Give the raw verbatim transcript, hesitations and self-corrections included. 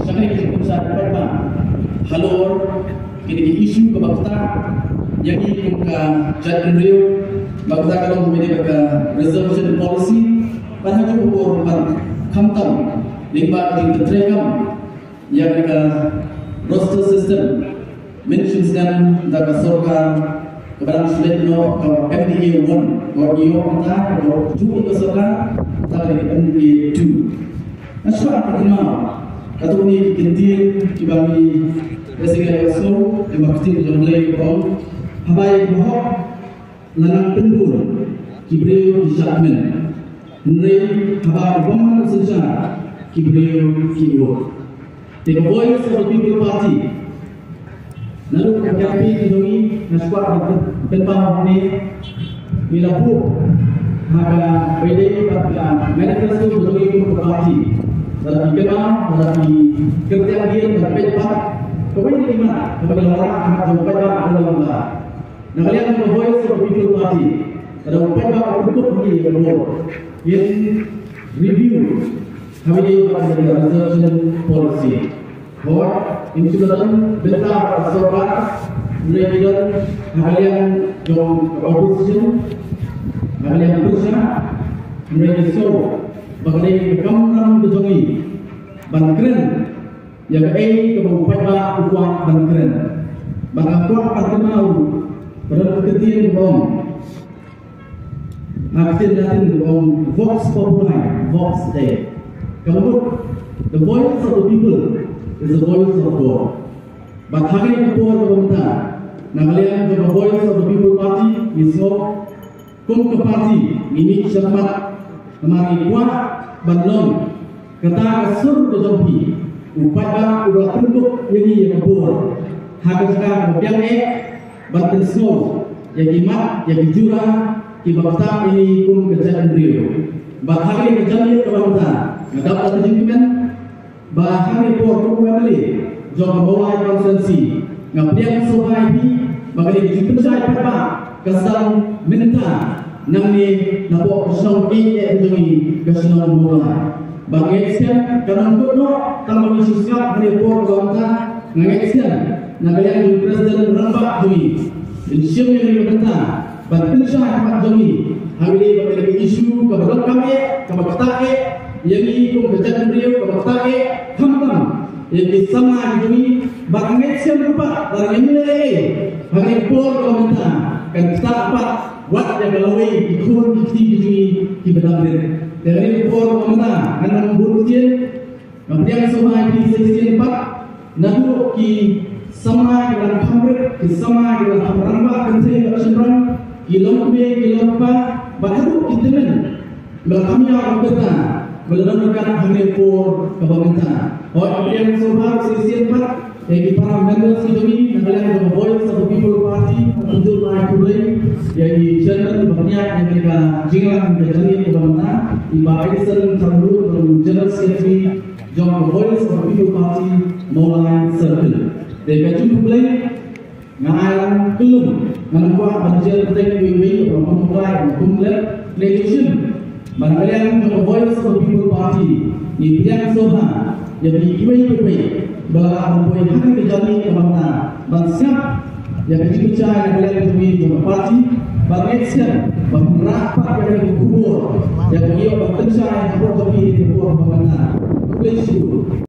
Sha kane ka jingpynshai paidbah halor kine ki issue kaba ktah ïa ngi kum ka jaitbynriew, ba ktah ka long kaba ïadei bad ka reservation policy. Bad ha kajuh ka por, bad khamtam lyngba ka jingtreikam ïa ka roster system, mention snem da ka sorkar kaba dang shlei noh, ka M D A one, ka ïoh mynta, ka ju ka sorkar, ta ka M D A two. Nga sngewbha ban kynmaw katto katne ki kyntien kiba ngi, basically, ïa sngew, kiba ktien jong U Blei ka ong, haba ïa kiba hok la nang pynbun, ki briew ki shah kmen. Hynrei haba u bym mad u synshar, ki briew ki ud. Te ka Voice of the People Party, naduh ka campaign jong ngi, nga sngewbha ban pyn-, pynpaw hangne, ngi la buh ha kaba ïadei bad ka manifesto jong ngi kum ka party. Lada phi kynmaw, lada phi kyntiang dien bad peit pat, kawei na ki mat kaba ngi la wanrah ha khmat jong u paidbah ka long ba, na ka liang ka Voice of the People Party, ka dei u paidbah u pynkup ha ngi ïa ka bor, ngin review ha kaba ïadei bad ka reservation policy. Hooid, ngim shym la don bynta bad ka sorkar, hynrei ngi don ha ka liang jong ka opposition, ha ka liang pyrshah, hynrei ngi sngew ba ka dei ka kamram ka jong ngi ban kren ïa kaei kaba u paidbah u kwah ban kren. Bad nga kwah ban kynmaw ruh ba don ka kyntien kaba ong, ha ka ktien Latin kaba ong, Vox Populi, Vox Dei. Kaba mut, the voice of the people is the voice of God. Bad ha kane ka por kaba mynta, na ka liang jong ka Voice of the People Party, ngi sngew kum ka party ngi mih shakhmat, namar ngi kwah ban long kata ka sur ka jong phi, u paidbah uba pynkup ïa ngi ïa ka bor ha ka jaka kaba biang eh, ban pynsngew ïa ki mat, ïa ki jura kiba ktah ïa ngi kum ka jaitbynriew. Bad ha kane ka janmiet kaba mynta, nga dap da ka jingkmen ba ha kane ka por kum u M L A jong ka Mawlai Constituency, nga pdiang sngewbha ïa phi ba kane ka jingpynshai paidbah ka sdang mynta nangne napoh ka shnong eh eh jong ngi, ka shnong Mawlai. Bad nga ngeit skhem ka nang kut noh tang ba ngi shu sngap ha kane ka por kaba mynta. Nga ngeit skhem na ka liang jong u President Rangbah jong ngi, yn shim ïa kane ka bynta ban pynshai ha khmat jong ngi ha kaba ïadei bad kane ka issue kaba donkam eh, kaba ktah eh ïa ngi kum ka jaitbynriew, kaba ktah eh khamtam ïa ki samla ki jong ngi. Bad nga ngeit skhem ruh pat lada ngim leh ei ei ha kane ka por kaba mynta, kan ktah pat wat ïa ka lawei ki khun ki kti ki jong ngi kiba dang rit. Te ha kane ka por kaba mynta ngan ym bun ktien, nga pdiang sngewbha ïa phi sa shisien pat, naduh ki samla kiba dang kham rit, ki samla kiba dang kham rangbah kynthei bad shynrang, ki longkmie ki longkpa, bad haduh ki tymmen ba la kham ïaw ka rta, ba la don ryngkat ha kane ka por kaba mynta. Hooid, nga pdiang sngewbha sa shisien pat ïa ki para members ki jong ngi na ka liang jong ka Voice of the People Party, nga pynjur bha ïa ki khublei ïa i Chairman ba pynïaid ïa kane ka jingïalang ka jingïalang kaba mynta, i Bah Edison Thanmrut, General Secretary jong ka Voice of the People Party Mawlai Circle. Te ka jingkhublei, nga ai lang kyllum, ngan ym kwah ban jia pyrthei iwei iwei, ba kum Mawlai, ba kum Lep, ne Joseph. Bad na ka liang jong ka Voice of the People Party, ngi pdiang sngewbha ïa phi iwei pa iwei ba la wan poi ha kane ka janmiet kaba mynta ban sngap ïa ka jingpynshai na ka liang jong ngi jong ka party. Bad ngeit skhem ba phin rah pat ïa kane ka khubor ïa ka ïoh ban pynshai hapoh jong ngi ha kane ka por kaba mynta. Khublei shibun.